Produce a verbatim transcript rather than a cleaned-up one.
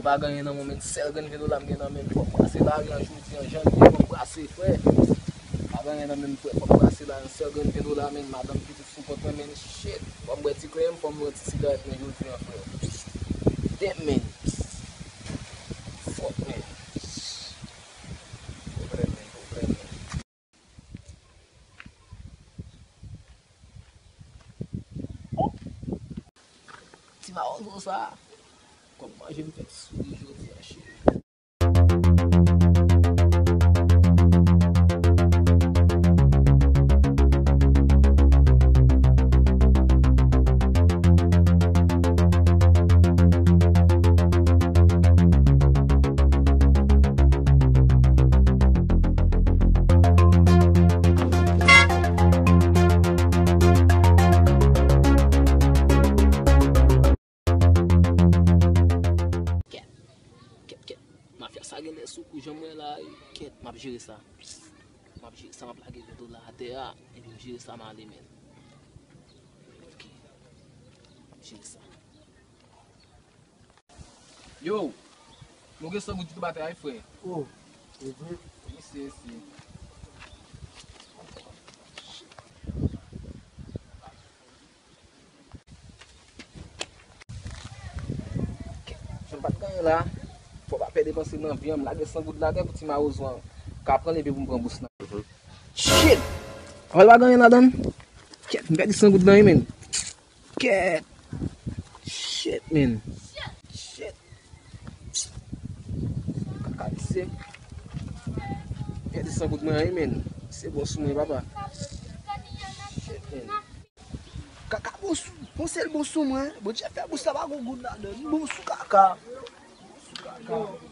Pa gen anyen nan mwen, men sèl grenn ven dola m gen nan men m, fò m brase lajan jodi an, jan m ye, fò m brase, frè. Pa gen anyen nan men m, frè, fò m brase lajan, sèl grenn ven dola, men madanm pitit sou kont mwen, men shit. Fò m bwè ti krèm, fò m bwè ti sigarèt, men jodi an, frè. Damn, men. Fuck, men. Pwoblèm, men, pwoblèm, men. Ti mawozo sa, kòm manje m fèk souri jodi a, cheri. Kèt, kèt, kèt. Mafya sa genlè sou kou, jan m wè la, kèt, m ap jere sa. M ap jere sa, m ap lage ven dola atè a, epi m jere sa, m ale, men. Ok. M ap jere sa. Yo, nou gen san goud ki tonbe atè a, wi, frè. Oh, se vre? Wi, se, se. Jan m pa t gen anyen la, fò pa pè depanse nan vi an, m lage san goud la atè pou ti mawozo an ka pran l epi pou m pran bous lan. Shit! Anpil pa gen anyen ladan l. Kèt, m pèdi san goud lan, wi, men. Kèt. Shit, man. Shit. Kaka misye. Pèdi san goud mwen, wi, man. Se bon sou mwen, papa. Shit, man. Kaka bon sou, bon sèl bon sou mwen. Bondye fè bous la pa gon goud ladan l. Bon sou kaka. Bon sou kaka.